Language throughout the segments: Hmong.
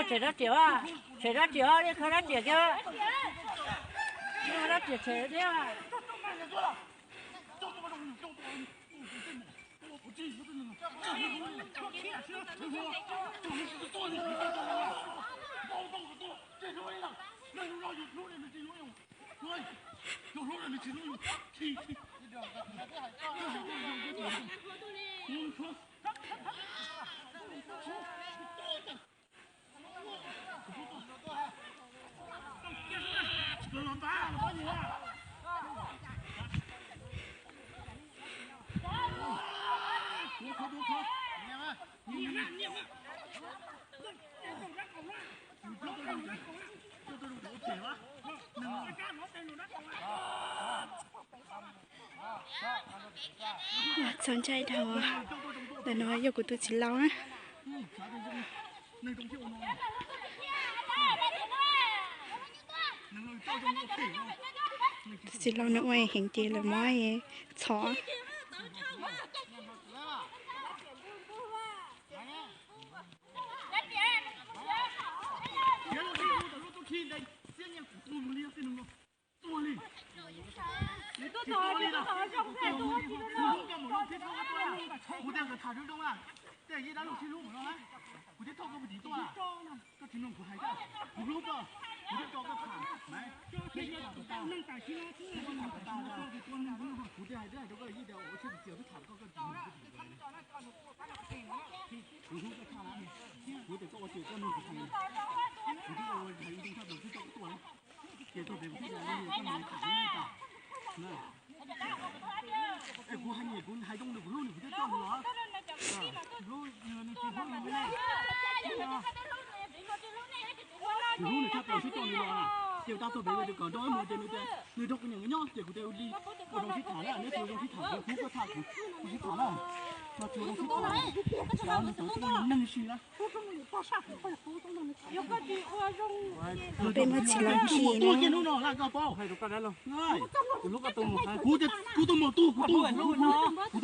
Tshem rab riam, tshem rab riam, li kho rab riam kiag, li kho rab riam tshem thiab. Txaus ntshai dhau. Ntawm no yog kuv tus txiv laus na. Tus txiv laus nws ua heev ces lawv muab txhom. Kuv hais nyiam kuv hais zoo nws kuv hlub nws kuv thiaj coj nws los. Kuv hlub nws tshaj plaws thiaj coj nws los. Ces kuv tab tuaj pem ua tus kom nrog wb mus ces nws tias nws nrog kuv niam nkawd nyob ces kuv tias ua li ua zoo sib tham na, neb ua zoo sib tham, kuv hlub koj tshaj kuv sib tham na. No tsis ua zoo sib tham, nws tseem tuaj neeg si na. Peb muab txiv laus khi na. Kuv tus muam tuag, kuv tus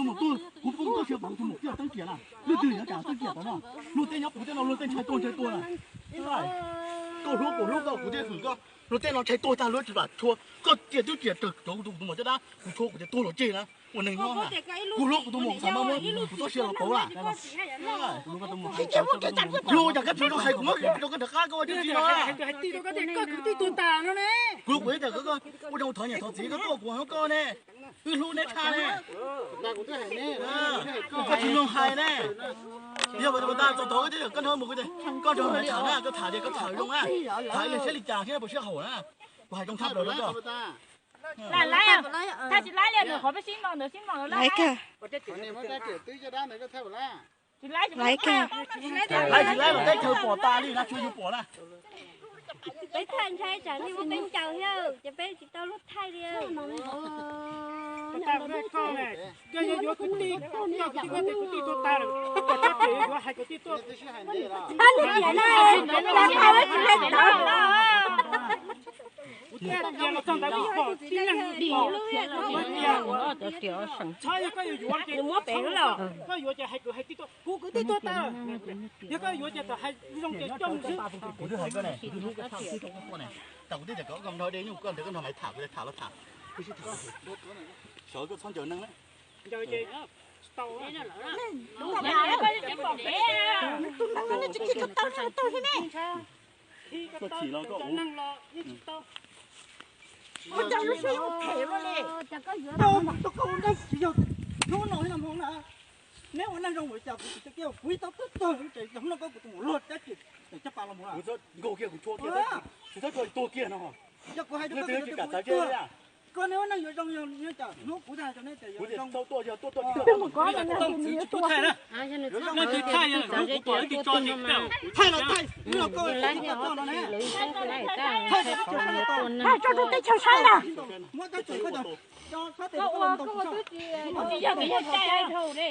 muam tuag, kuv poob koj siab kuv tus muam tuag teeb kiag na. Leej twg yuav cas teeb kiag tau no. Luag tej nyob puv tej no luag tej ntshai tuag ntshai tuag na. Koj hlub kuv hlub koj kuv thiaj hwm koj. Luag tej no ntshai tuag tag luag tsis vam tshua. Koj tias twb tias raws cov kuv tus muam caj dab kuv tshua kuv tias tuag los tseg na. Ua neeg nyob na. Kuv hlub kuv tus muam kuv xav muab kuv txoj sia los pauv na. Hlub cas koj tsis zoo hais kuv muab rau koj rov qab koj ua dab tsi no. Kuv hlub kuv ib tias koj ua zoo thov niam thov txiv koj tuaj kuv hais koj ne. Wb hlub neb tshaj ne. Koj tsis zoo hais ne. Yog ua tas txog tod koj nrog mus, koj nrog nws tham na, koj tham tias koj tham zoo na, tham li siab li cas thiab puas siab haum na. Kuv hais zoo tshaj plaws rau koj. Laiv kawg. Laiv kawg. Laiv tsis laiv los teb chaws pom tas li na, tsuas yus pom na. Peb thaij ntshai tsam nej muab peb ncaws thiab ces peb tsis tau luag thaij li. Koj yuav yuav kwv tij, koj kwv tij, koj kwv tij tuag tag lawm, koj tseem yuav hais kwv tij tuaj. Kuv thiaj tias los txog ntawd kuv pom tib neeg pom. Txhob yog koj yuav yuav ces muab pem los, koj yuav ces hais kwv hais tij tuaj, kuv kwv tij tuag tag. Yog koj yuav ces txawm hais zoo ces coj mus xwb. Kuv twb hais koj ne, kuv twb hlub koj tshaj kuv twb coj koj tuaj ne. Tas kuv twb tias kom koj nrog de nyuj koj nrog koj nrog maiv tham, kuv tias tham los tham, wb sib tham. Sawv koj txhob ncaws neeg na. Ncaws ces tsis tau. Koj chim los koj ua. Hnub no hmo na, neb ua neej zoo ua cas kuv tsis tau kiag, kuv ib tau tuag tuag ces hnub no koj kuv tus muam luag tab sis caj pas los mus. Kuv txhob nkaug kiag kuv tshuab kiag, kuv txhob tshuab tuag kiag no. Yog kuv hais rau koj, leej twg tsis kam txav kiag li. Koj neb ua neej yuav zoo yog nyob cas hnub kuv hais rau neb tias yuav zoo. Txhob tuaj, yog tuaj tuaj tsis tau. Thaij los thaij, kuv pom leej twg tso ces thaij los thaij, hnub no koj tsis tau no ne. Thaij rau teb chaws saib na. Muab teb chaws koj tso, tso teb chaws koj ua tus tsis yog, yog cai dhau li.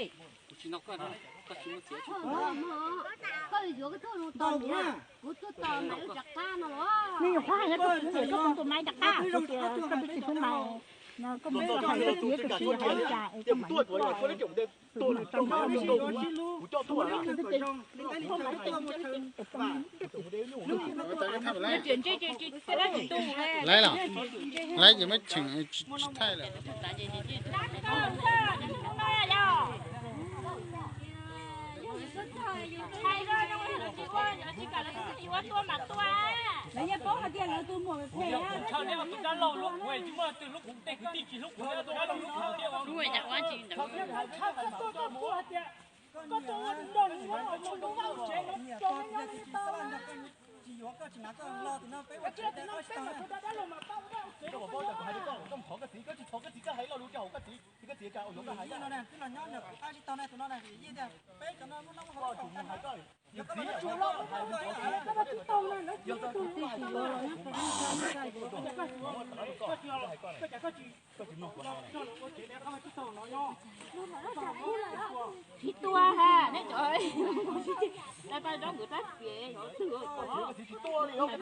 Koj yuav koj tuaj mus tos kuv, kuv tuaj tos mas wb rov qab no los. Nws nyuam qhuav hais nyob rau kuv tias koj tus maiv rov qab, kuv tias koj twb tsis hlub maiv. Laiv los, laiv ces muab cheem tsis thaij lawm. Koj tsis thov koj txiv, koj tsis thov koj txiv, koj hais lo lus rau hauv koj txiv, koj txiv yuav koj hais no, twb los nyob nws qab tsis tau ne, tus no na, yij tias peb cov no muaj noj muaj haus, koj tsis tau na, lawv tsis tau na. Tsis tua ha, nej cov, pab pab nrog nkawd tab piav, khib ces khib kuv txiv thiab kuv yawm txiv, kuv tus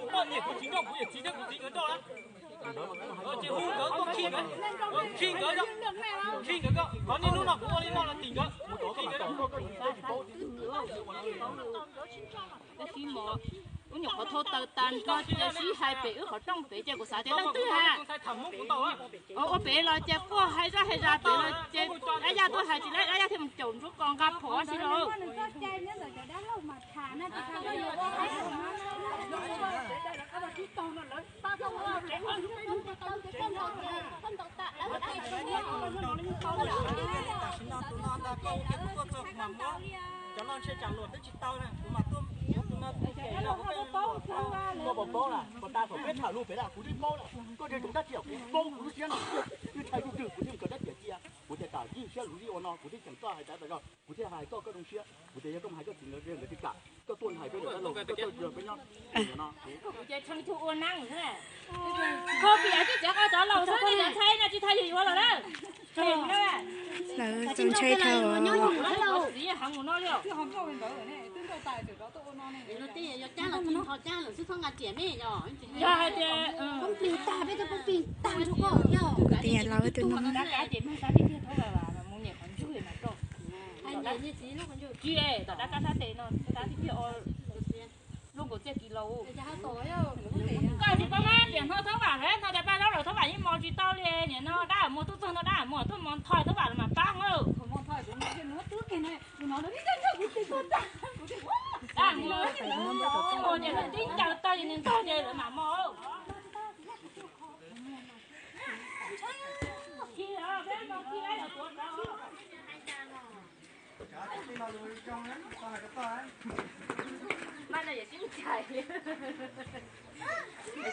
poj niam kuv tsis nrauj kuv yawm txiv thiab kuv txiv nkawd nrauj na. Ces hu nkawd tuaj khib nkawd, khib nkawd, khib nkawd, qhov niaj hnub no kuv ua li no los tim nkawd, khib nkawd. Tab sis mas, wb nyuam qhuav thau taws tas nrho ces sib hais pem wb qhov rooj pem ces kuv xav tias leej twg ha. Ua pem los ces quaj hais zaj hais zas pem los ces dab yaj tuaj hais tsis lab dab yaj thiaj mus caum ntsuab kos nqa phom si los. Tam sim no tus no ntag koj ua kiag kuv tuaj txog kuv mam muab cov no ntshe tsam luam twb tsis tau na, kuv mam tuaj muab tus no kuv pem. Koj puas paub na, puas tas thaum peb tham lus pem na kuv twb paub na, koj nrhiav tsoom dab tsi kuv paub kuv lub siab no, twb thaij duj twg kuv thiaj mus kawm dab tias cia. Kuv thiaj tas yij siab lus li ua no kuv thiaj tseem koj hais tas tas zog, kuv thiaj hais koj koj zoo siab, kuv tias yog koj mus hais koj txiv nkawd nkawd tsis kam, koj tuaj hais peb ntawm dab laug koj tuaj peb nyob no. Koj kuv ces tshee tug ua neeb na. Koj piav tib tsev qo cov laus xwb, nej cov ntxhais no tsis thaij yus yuav los na. Lawv txaus ntshai dhau. Txiv heev mus no li. Yog hais tias poob plig tag, peb cov poob plig tag rau koj yog. Kuv tias lawv tus no. Tsis, tom dab kab sab tes no, dab tiag tiag, lub nkaus txiaj kis laus. Koj tsis paub na, tiam no Thoob Vam lawm, no cas paj zaub lawm Thoob Vam yeej mos tsis tau li, nim no dab mus tuaj txog no dab mus tuaj mos ntho Thoob Vam los mas pab na. Dab mus, mus ces lawv tib ncaws tawg nws ntog ces lawv mam mos. Mas no yawm sib ncaim, yawm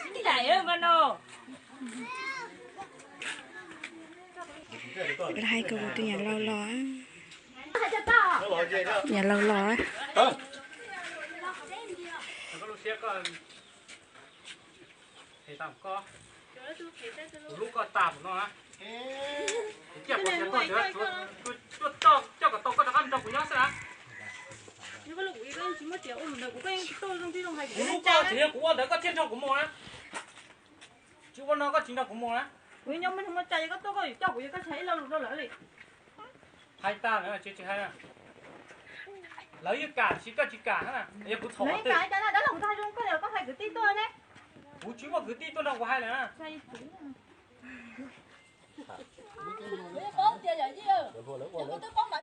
sib ncaim mas no. Lawv hais kom kuv tus niam laus los, niam laus los. Lub koj tas no, kuv coj kom tau koj rov qab nrog kuv nyob xwb na. Kuv lub koj tsis yog kuv ua ntawd koj thiaj nrog kuv mus na. Tsis ua no koj tsis nrog kuv mus na. Kuv nyob muaj tsa, koj tuaj koj yuav coj kuv, yog koj tsis hais ib lo lus rau lawv li. Hais tag lawm tsis hais. Lawv yeej kam sis koj tsis kam na, yog kuv txhaum. Dab laug ntag zoo koj, koj hais kwv tij tuaj ne. Kuv tsis muaj kwv tij tuaj nrog kuv hais lawm na.